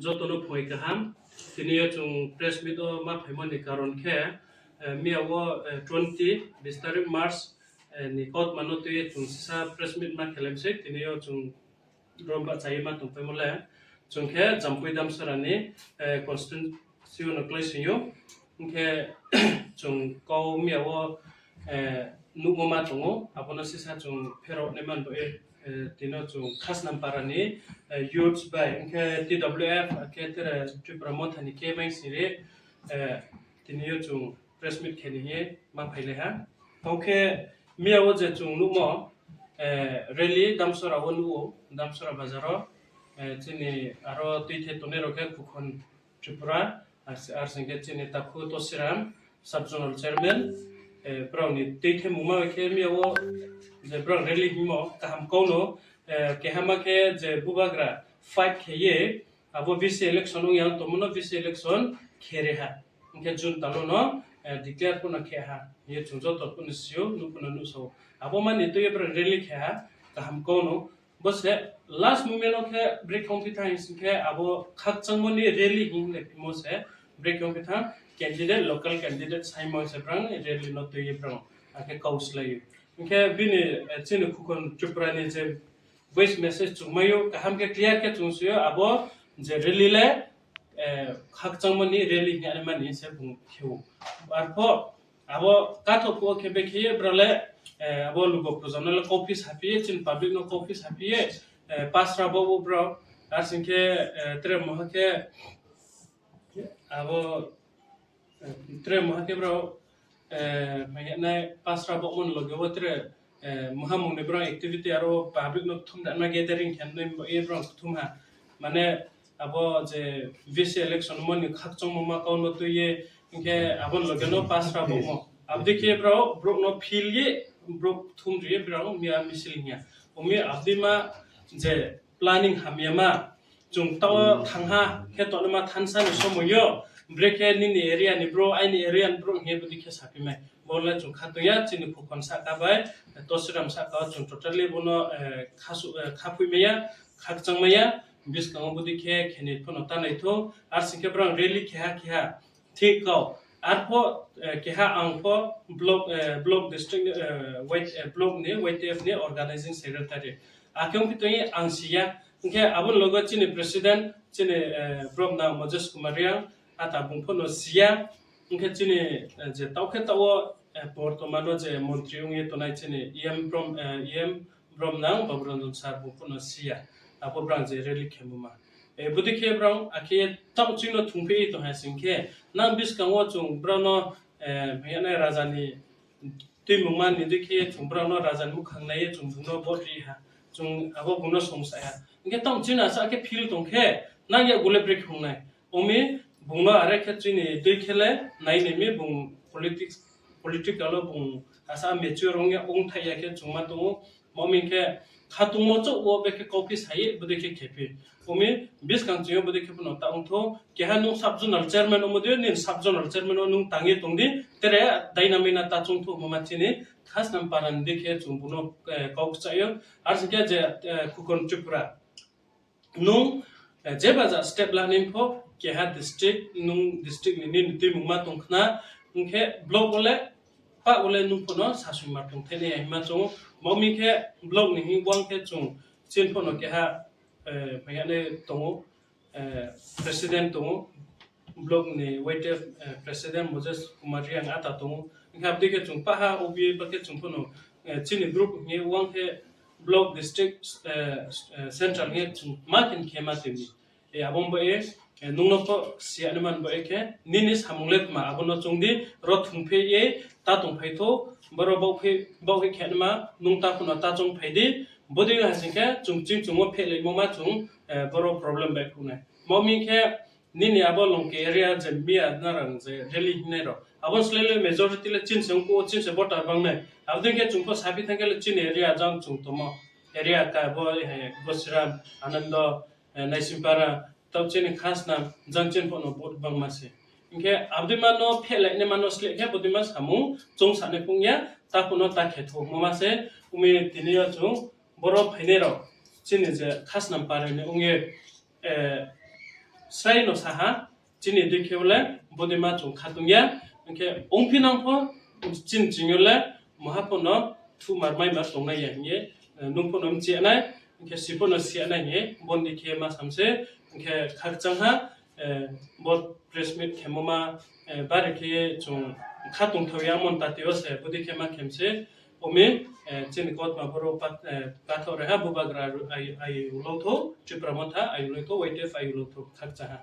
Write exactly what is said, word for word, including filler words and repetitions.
Jotono phungai kaham. Tini o chwng press meet o ma phaimani karon khe, eh, miya o, eh, twenty, bis tarik March, eh, ni kautma no twi chwng sisa press meet ma khelai se. Tini o chwng rom ba chai ma tong paimo le. Chwng khe Jampui Damsara ni, eh, constituency o no klai sing o. Hwnkhe chwng kau miya o, eh, nukma ma tongo, abono sisa chwng pherok nai man bo, eh, eh, tino chwng Khasnam para ni, eh, youths bai, hwnkhe T W F, hwnkhe tere Tripura Motha ni khe mai siri, eh, tini o chwng press meet khe ni hi ma phai lai ha. Tong khe miya o je chwng nukmo, eh, rally Damsara o nugo, Damsara bazar o, eh, chini aro twi thai tongnai rok khe Kukhon Tripura, ar, ar singkhe chini takhu Tosiram, sub zonal chairman, eh, brao ni twi thai mungma bai khe miya o je brao rally himo kaham kau no, eh, keha ma khe je bubagra fight khe ye abo V C election wng yang tongmo no V C election khe re ha. Hwnkhe June talo no, eh, declare pono khe ha. Ye chwng joto pono sio, nuk pono nuk sao. Abo mani twi ye brao rally khe ha, kaham kau no. Bo se last moment o khe break wng phi thang sing khe abo khakchangmani rally hing le phimo se break wng phi thang candidate, local candidate saimoi se brang rally no twi brang akhe kau slai. Hwnkhe bini, eh, chini Kukhon Tripura ni je voice message chwng maio kaham khe clear khe chwng sio abo je rally le, eh, khakchangmani rally hing ani mani se bung kheo. Arpho Abo kathok phuo khe bekhe brale, eh, abo lugo pujamno le kok phi saphiye, chini public no kok phi saphiye, eh, pasra bo bo bro, ar sing khe, eh, tre moha khe, abo, eh, tre moha khe bro, eh, mai nai pasra bo mon loge bo tre, eh, moha mungni borok activity aro public no thum da na gathering khe nai bo e borok thum ha. Mane abo je V C election mo ni khakchangmo ma kau no twi ye, hingke abo loge no pasra bo mo. Abdi khe bro, bro no phil ye, bro thum ri ye bro miya misil hiya. Omi abdi ma je planning hamya ma, chwng tao thangha khe tonima thansa ni somoyo, brekhe nini area ni bro, aini area ni bro hingye budi khe sapimai. Bo le chwng kha tongya, chini Kukhon saka bai, Tosiram saka o chwng totally bono, eh, khasu-, eh, khapui maya, khakchang maya, biskango budi khe khenwi phano ta naithok, ar sing khe borok rally keha keha thik kau. Arpho, eh, keha ang pho block, eh, block district ni, eh, Y-, eh, block ni Y T F ni organizing secretary. Akhe wngkhe tongwi ang siya. Hingkhe aboni logo chini president, chini, eh, borok nang Moses Kumar Reang, ata bung phano siya. Hingkhe chini, eh, je taokhe tao, eh, bortomano je montri wngwi tongnai chini E M Brom-, eh, E M Brom nang Baburanjan sir bung phano siya. Abo brang je rally khemo ma. Eh, budi khe brang akhe tamo chwngno thungphei tong hai sing khe nang biskango chwng brano, eh, maya nai raja ni twi mungma ni dui khe chwng brano raja ni mukhang nai chwng bungno vote ri ha. Chwng abo bungno song sa ha. Hingkhe tamo chwngno asa khe feel tong khe nang ya gule break hung nai. Omi bungno are khe chini twi khele nai nemi bung politics, political o bung asa mature wngya wng thai ya khe chwngma tongo. Omi khe khatungmo chok o bekhe copy sai bwdwi khe khepi. Omi biskang chwngyo bwdwi khe phano ta wngtho. Keha nung sub zonal chairman omo dwi nini sub zonal chairman o nung tangye tongdi. Tere dainamina ta chwngtho omo ma chini khasnam parani dwi khe chwng buno, eh, kok chayo. Ar sing khe je, eh, Khukon Tripura. Nung, eh, jeba ja step lani pho keha district, nung district ni nini twi mungma tong khna, hingkhe block ole, pa ole nung phano sasui ma tong thani ai ma chong. Mami khe block ni hing wang khe chwng chin phano keha, eh, maya ne tongo, eh, president tongo. Block ni Y T F, eh, president Moses Kumar Reang ata tongo. Hingkhe abdi khe chwng paha O B A pa khe chwng phano, eh, chini group hingye wang khe block district, eh, eh, central hingye chwng ma khin khe ma twi. Eh, abo bo e, eh, nungno pho siya ni man bo e khe nini samung le tma abono chwng di ro thung phe ye ta tong phai tho boro bo phe bo khe khe ma nung ta phano ta chong phai di bodi ha sing khe chwng ching chwng o phe le mo ma chwng, eh, boro problem bai khunai. Mo mi khe nini abo Longki area je miya narang je rally hinai rok. Abo slele majority le chin se wngko, chin se voter bangnai. Abo ding khe chwng pho sapi thang khe le chini area jang chwng tomo. Area ka bo, eh, Gosiram, Anando, eh, Naisimpara, tau chini khasna jang chin pho no vote bangma se. Hingkhe abdi mano phe lai ne mano sle khe bodi ma samung chwng sane pungya ta phuno ta khe thok mo ma se. Umi tini yo chwng boro phainai rok chini je khasnam parani wngye, eh, Srai no saha, chini dui khe le bodima chung khatung ya, hwnkhe ongphi nang pho chini chingyo le moha pho no thumar maimar tongnai ya hingye, eh, nung pho no mchiya nai, hwnkhe si pho no siya nai hingye, boni khe ma samse, hwnkhe khakchang ha, eh, bo press meet khemo ma, eh, bari khe chung khatung thau ya mon pati o se, bodi khe ma khemse, omi, eh, chini kotma boro pat-, eh, pathor ha bubagra ru-, ai, ai ulo tho, Tripura Motha ai ulo tho, Y T F ai ulo tho, khakchang ha.